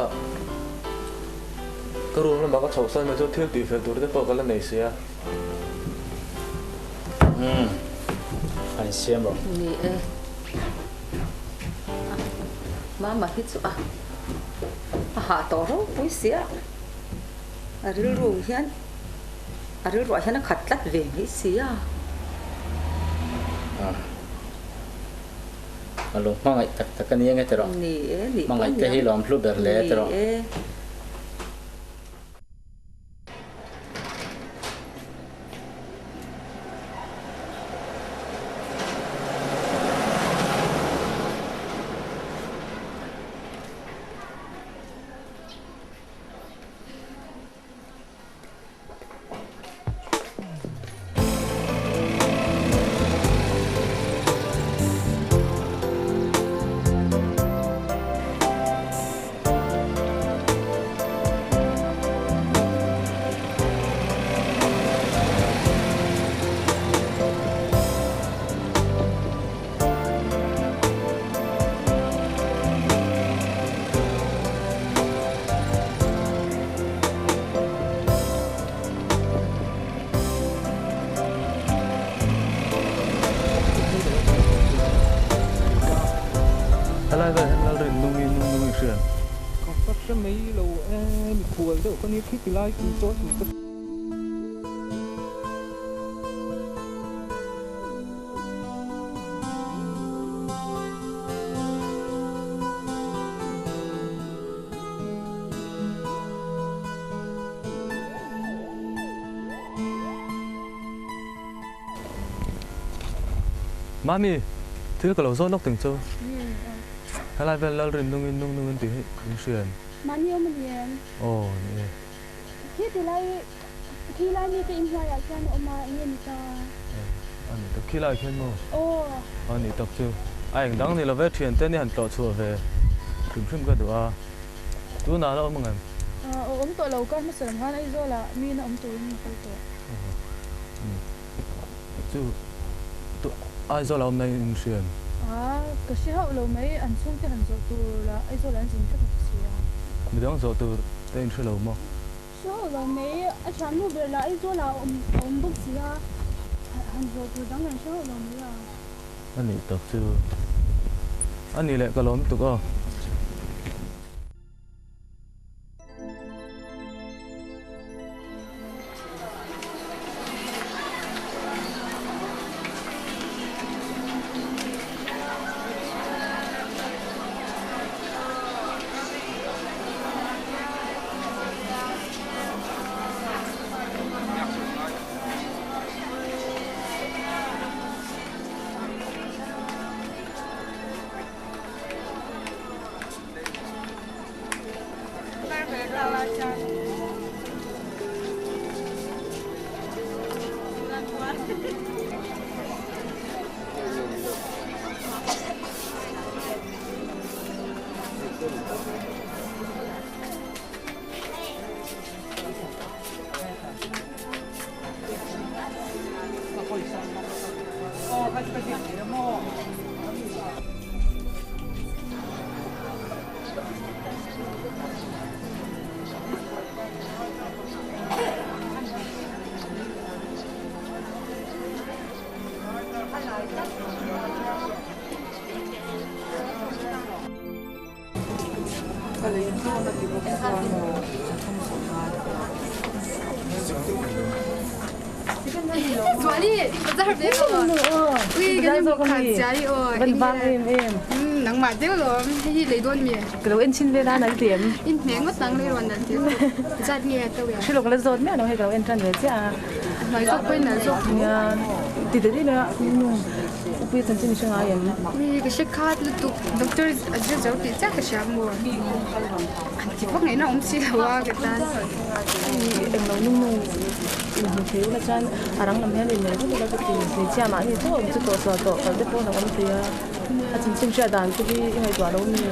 ka room lamah ka chhoh san mai chu thil tih fel tur te pawh ka la nei sia. Umm, a insiam rawh. Ni e. Mama hi chu a a hah tawh ropui sia, a rilru hian a rilruah hian a khat tlat ve mai sia. A lo hmangaih tak tak a ni ange tiraw? Ni e, nih pawh Hmangaih te hi lawm hlu ber hle tiraw? Ni e. Helai vel hian Lalrin nungi nung nungi hrian. Ka va hre mai lo e, mikhual deuh ka nia khi ti lai tui chawi tui te. Mami, thil ka lo zawt lawk ting chu. Helai vel Lalrin nungin nung nungin tih hi in hria em? Mahni awm a ni em? Aw, ni e. Khi ti lai, khi lai mite inhnuaiah khian a awm a, enge ni ta? A ni tak, khi laiah khian maw? Aw. A ni tak chu. A eng dang ni lo ve, thiante ni han tlawh chhuah ve hrim hrim ka duh a. Tunah la awm ang em? Aw, awm tawh lo, kar hmasa lam khan Aizawlah mi in a awm turin a kal tawh. Chu tu Aizawlah awm na in hria em? A, ka hre hauh lo mai, an chhungte han zawh tur lah Aizawlah an zin tlat bawk si a. Midang zawh tur te in hre lo maw? Hre hauh lo mai, a thiannu ber lah Aizawlah a awm bawk si a, han zawh tur dang an hre hauh lo mai a. A nih tak chu. A nih leh ka lawm tuk aw. Zuali, bazar ve aw. Ui, kan in khat sia i aw. Van vang em em. Nangmah deuh lawm, hei hi lei dawn mi. Ka lo en chin vel a nal ti em? In hmeh ngawt nang lei rawn nal ti. Zat nge a to ya? Hrilh ka la zawt miah lo hei ka lo en tan ve chiah a. A hnuai zawk pawhin nal zawk tho. Nia, ti ta deuh a nu Upuia chanchin i hre ngai em? Ui, ka hre khat lutuk. Doctor a zir zo tih chiah ka hria maw? An ti vak ngaihna awm si lo a ka tan. Hei englo nung nung inhmu thei ula chuan a rang lam hian innei vek ula ka ti. Hmeichhia mahni tawh awm chu tawh sual tawh kal te pawh a lo awm thei a. A chanchin hriat dan te hi i ngaihtuah lo mi?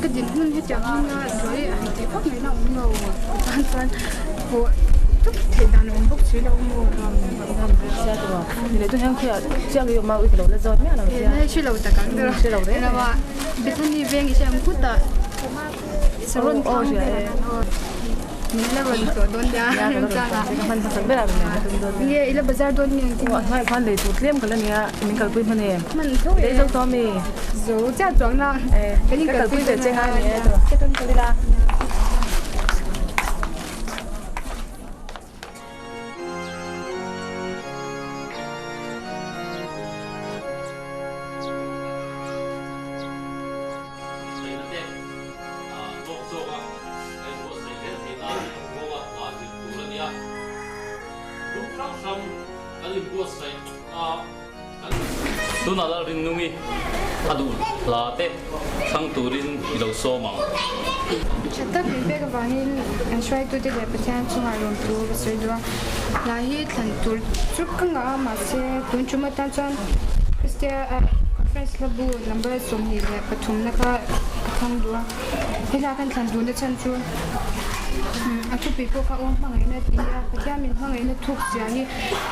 Ka dinhmun hetiang hmanga sawi han tih vak ngaihna awm lo ka tan chuan pawh tawp theih dan a awm bawk si lo maw? Sia tawh a, ni leh tu hian khawiah chiang i awm a ui ka lo la zawt miah lo sia. Hei hre lo tak ang ber a, Hre lo reng eng a Bethany veng i hre ang phut a. Saron thlang vel aw min la rawn tlawh dawn nia remchang ah. Hman hmasak ber ah rawn lei tum dawn nia. Nge i la bazar dawn nge engtin? Aw a hnuaiah khan lei tur tlem ka la nia min kalpui hman em? Hman tho e. Lei zo tawh ami? Zo chiah chuang na. Kan in kalpui ve che nga ni e tawh. Che kan kal ila. Tunah Lalrinnungi a duh hla te thlang turin i lo sawm ang. Tha tak min pek avangin an hruaitute leh Pathian chungah lawmthu ka sawi duh a. Hla hi thlan tur chu ka ngah a, mahse tun tum atan chuan Christian Conference hlabu number 23 na kha ka thlang duh a. He hla kan thlan duhna chhan chu a thupui pawh kha aw hmangaihna tih hi a, Pathian min hmangaihna thuk zia hi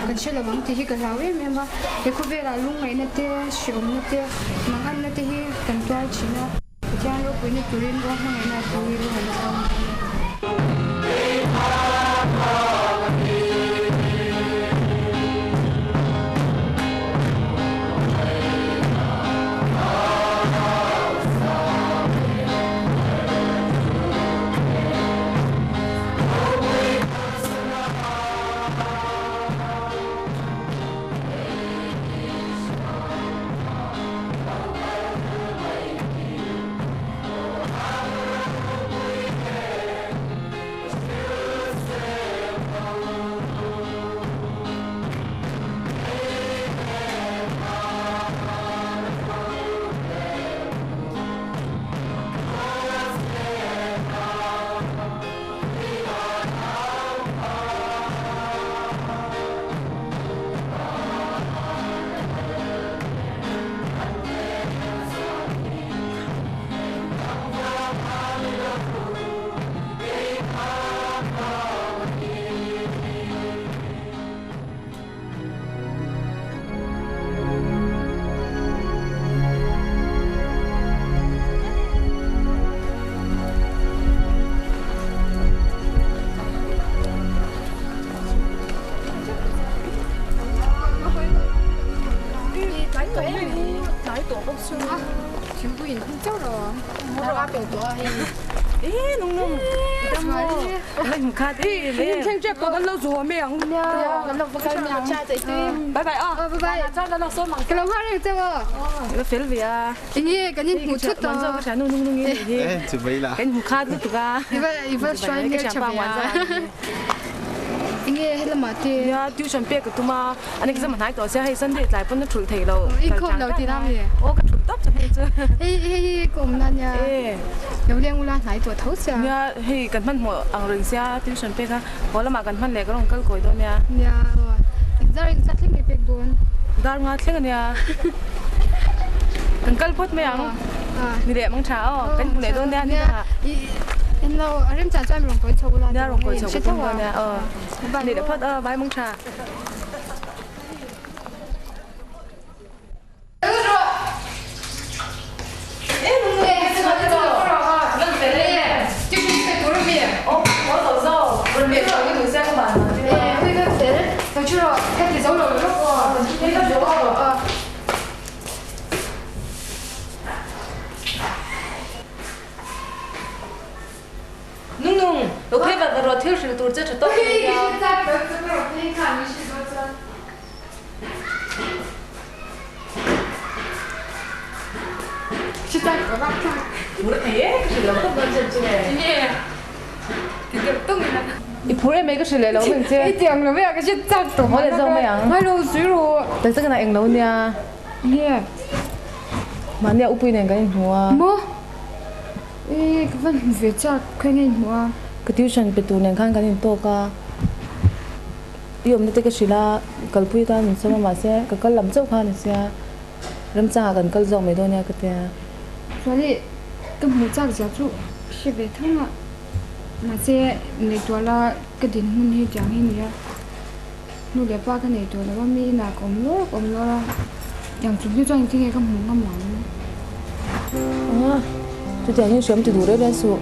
kan hre lo ang tih hi ka hlau em em a. He khawvelah lungngaihna te, hrehawmna te, manganna te hi kan tuar thin a. Pathian ropuina turin aw hmangaihna tih hi lung an thlang a ni. Bye bye aw. Bye bye. Ka lo nghah reng cheu aw. Ka fel ve a. Enge kan in hmuh thut aw. Ka thian nu nung nung in hi. Kan hmu khat lutuk a. I va hruai hmel tha ve a. Enge helamah te. Nia tuition pek ka tum a. An exam a hnai tawh sia hei Sunday tlai pawn a thulh thei lo. I khawm lo tih na mi? Aw ka thulh tawp chu hei chu. Hei hei hi ka awm na nia. Lo leng ula hnai tawh tho sia. Nia hei kan hmanhmawh ang reng sia tuition pek a. Haw lamah kan hman leh ka rawn kal kawi dawn nia. Nia aw. Dar engzat thleng nge pek dawn? Dar nga thleng ania. Kan kal phawt mai ang. Ni leh mang tha aw. Kan hmu leh dawn nia ni dangah. En lo a remchang chuan rawn kawi chho ula. Nia rawn kawi chho ka tum dawn nia aw. Ni leh phawt aw vai mang tha. Lo phei vat vat rawh thil hrilh tur che tha tawk mai nia. Phur thei e ka hrilh lo khawp dawn che chu nge. I phur em mai ka hrilh leh lo meng che. I tiang lo vek a ka hre chak tawh. Haw leh zawk mai ang. Ngai lo zui rawh. Tak tak in a eng lo nia. Nge. Mahni a upui nen kan inhmu a. Maw? E ka van hmu ve chak khawi nge inhmu a. Ka tuition pe tur nen khan kan intawk a. I awmna te ka hrilh a, kalpui tan min sawm a mahse ka kal lam chauh kha a ni sia. Remchangah kan kal zawk mai dawn nia ka tia. Chuan i ka hmuh chak zia chu hre ve thang a, mahse nei tuala ka dinhmun hi tiang hi nia, nu leh pa ka nei tawh lo a, mi inah ka awm lawr ka awm lawr a, tiang chung hi chuan engtin nge ka hmuh ngam ang? Aa, chutiang hi hriam ti duh reuh reuh suh.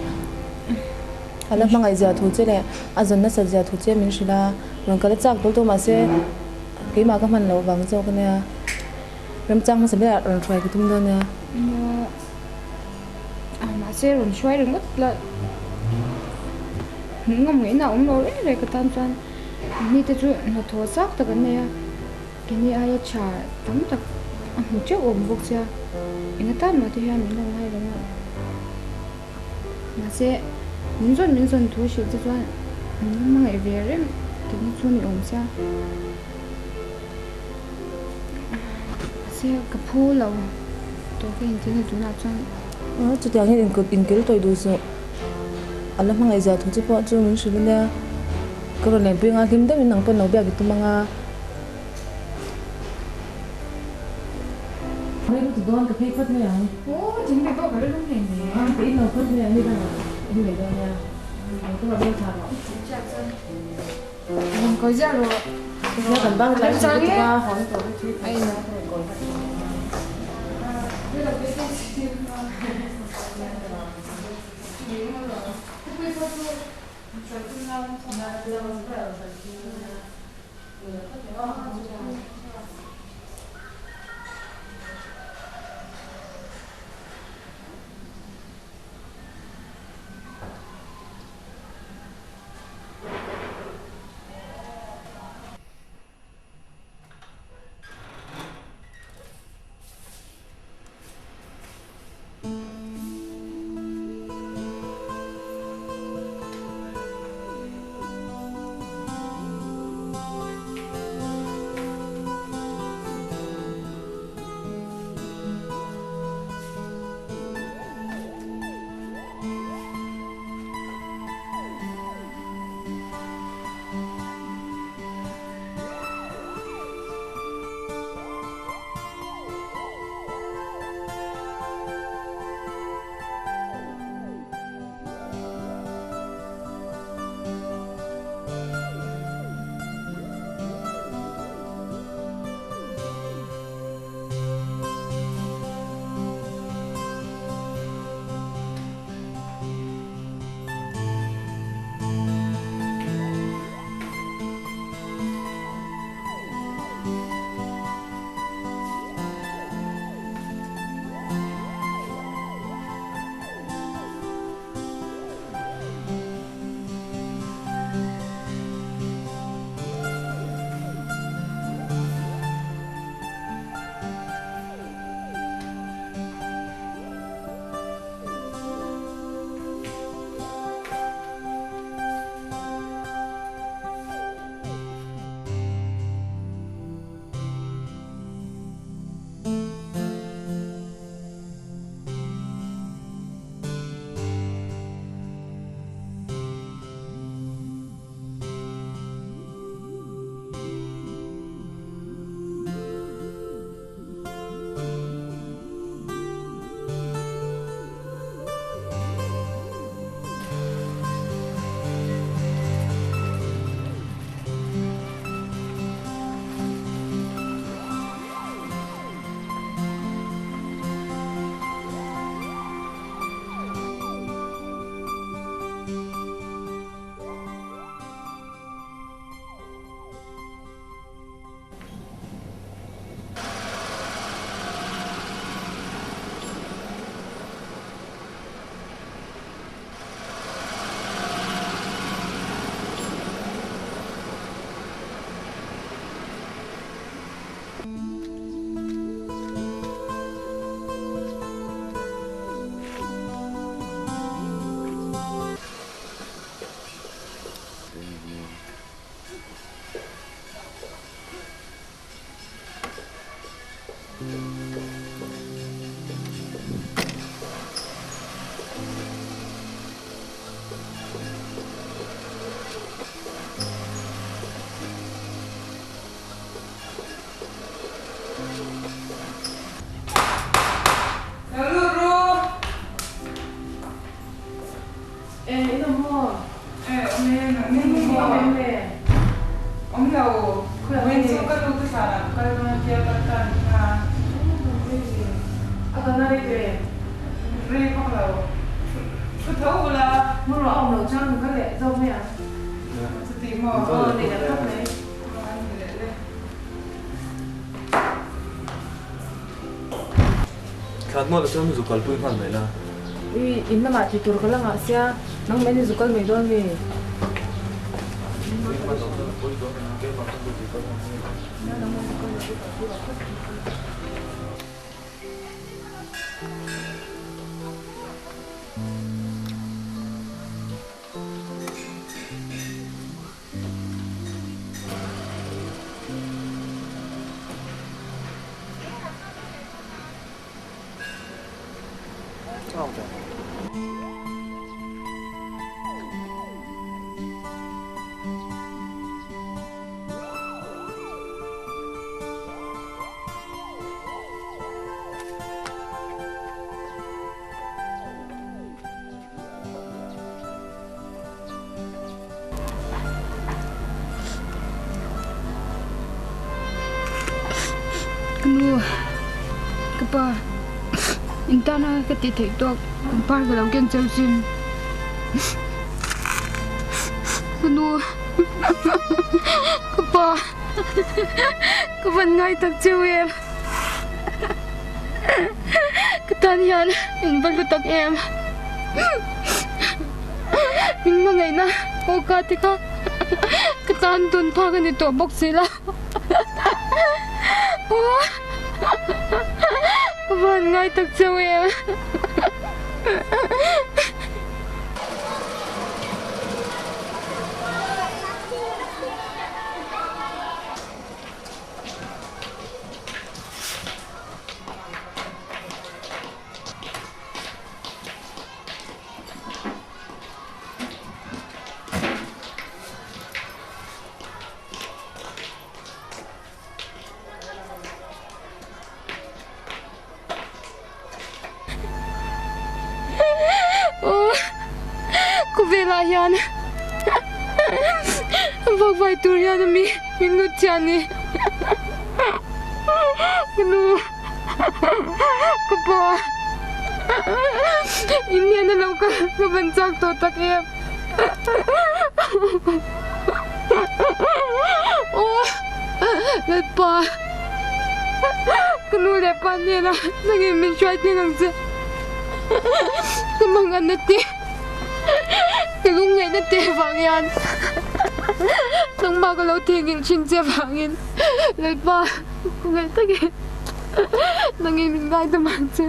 A la hmangaih zia thu che leh a zawn nasat zia thu che min hrilh a, rawn kal a chak tawlh tawh mahse keimah ka hman loh vang zawk a nia. Remchang hmasa berah rawn hruai ka tum dawn nia. Nia, a mahse rawn hruai ringawt la hmuh ngam ngaihna a awm lo reng reng ka tan chuan mi te chu hnathawh chak tak an nei a, keini aia tha tam tak a hmu teuh awm bawk sia, enga tan mah te hian min lo ngai reng a, mahse min zawn min zawn thu hrilh te chuan min la hmangaih ve reng tihna chu ni awm sia. Mahse ka phu lo tawh ka inti ni tunah chuan. Aw chutiang hian inkut inkil tawih duh suh. A la hmangaih zia thu chu pawh chu min hrilh ania. Ka rawn lenpui anga hlim deuhin nang pawn lo biak i tum anga. Rei lutuk dawn ka phei phawt mai ang. Aw thing ve pawh ka la lum hle mai. Aw ka in lo phawt mai ang ni dangah in lei dawn nia. Ang ka rawn lei thla rawh. Rawn kawi ziah rawh. Nia kan bang tlai Chang e. Ai na. E in awm maw? E awm e, nang ni maw? Awm em le? Awm lo, vawiin chu ka nu te hlanah ka kal dawn a tia kal ta a ni kha. A kalna rei tawh em? Rei vak lo. Thu tho ula. Hmun ruah a awm loh chuan kan kal leh zawk mai ang. Chuti maw? Aw nei leh phawt mai. Aw an ti leh le. Thlan mual ah chuan zu kalpui nghal mai la. I in lamah ti tur ka la ngah sia, nang mai ni zu kal mai dawn mi? Ka nu, ka pa, in tana ka tih theih tawk pangpar ka lo ken cheu chin. Ka nu, ka pa, ka van ngai tak cheu em. Ka tan hian in va hlu tak em. Min hmangaihna awka te kha ka tan tawn phak a ni tawh bawk si la. Ka van ngai tak cheu em. Khawvelah hian vakvai tur hian a mi min nut chiah a ni. Ka nu. Ka pa in hnena lo ka ka van chak tawh tak em aw Lalpa ka nu leh pa hnena nangin min hruai thleng ang che ka manganna te ka lungngaihna te vang hian nangmah ka lo theihnghilh thin che vangin Lalpa. Ngaih takin nangin min ngai ta mang che.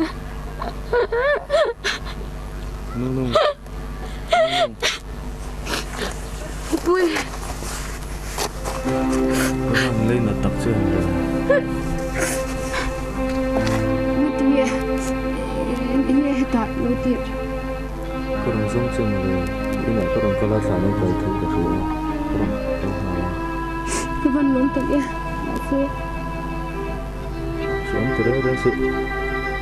No no. Pui. Ka han lei nat tak che ang le. Ngati nge enge hetah lo tih? Ka rawn zawng che ang le. Inah ka rawn kal a thlan an kal thu ka hria a. Ka rawn kal nghal a. Ka van lawm tak e. Mahse. Hreawm ti reng reng suh.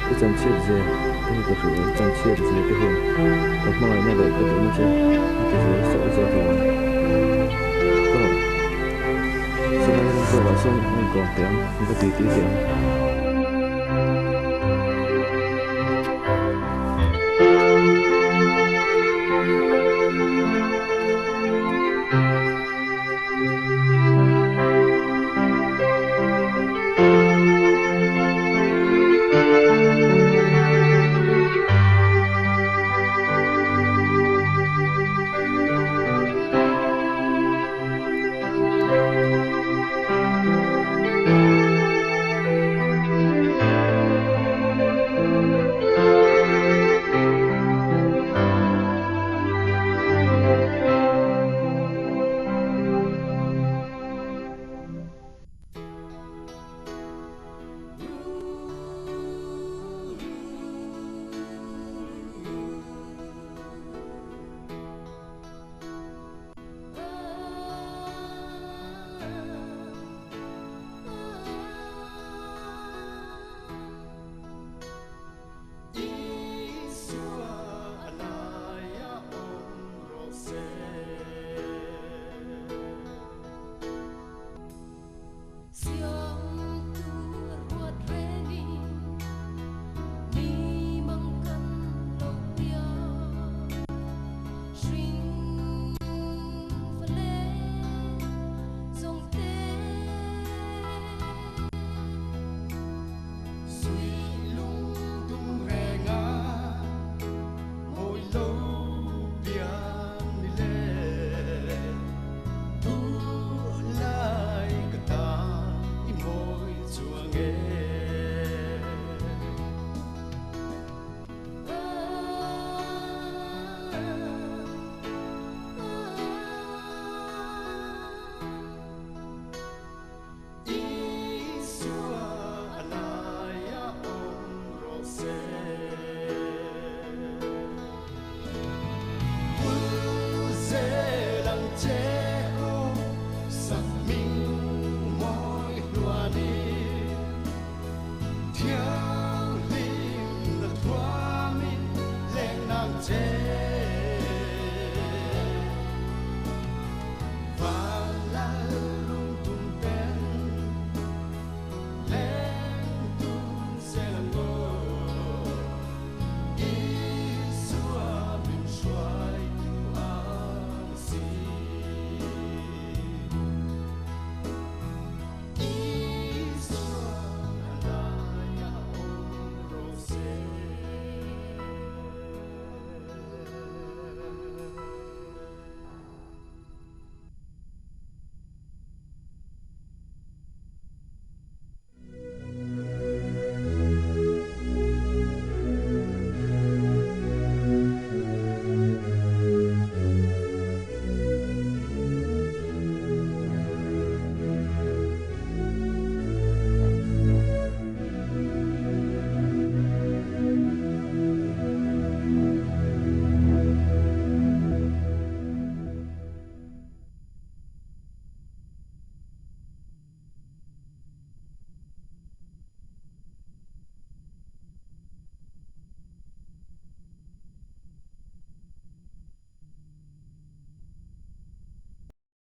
I chanchhiat zia te hi ka hrilh a, i chanchhiat zia te hian ka hmangaihna leh ka duhna che a ti zual sauh zawk lo ang. Ka rawn silai ram zawkah sawn a inkawm teh ang, va ti ti teh ang.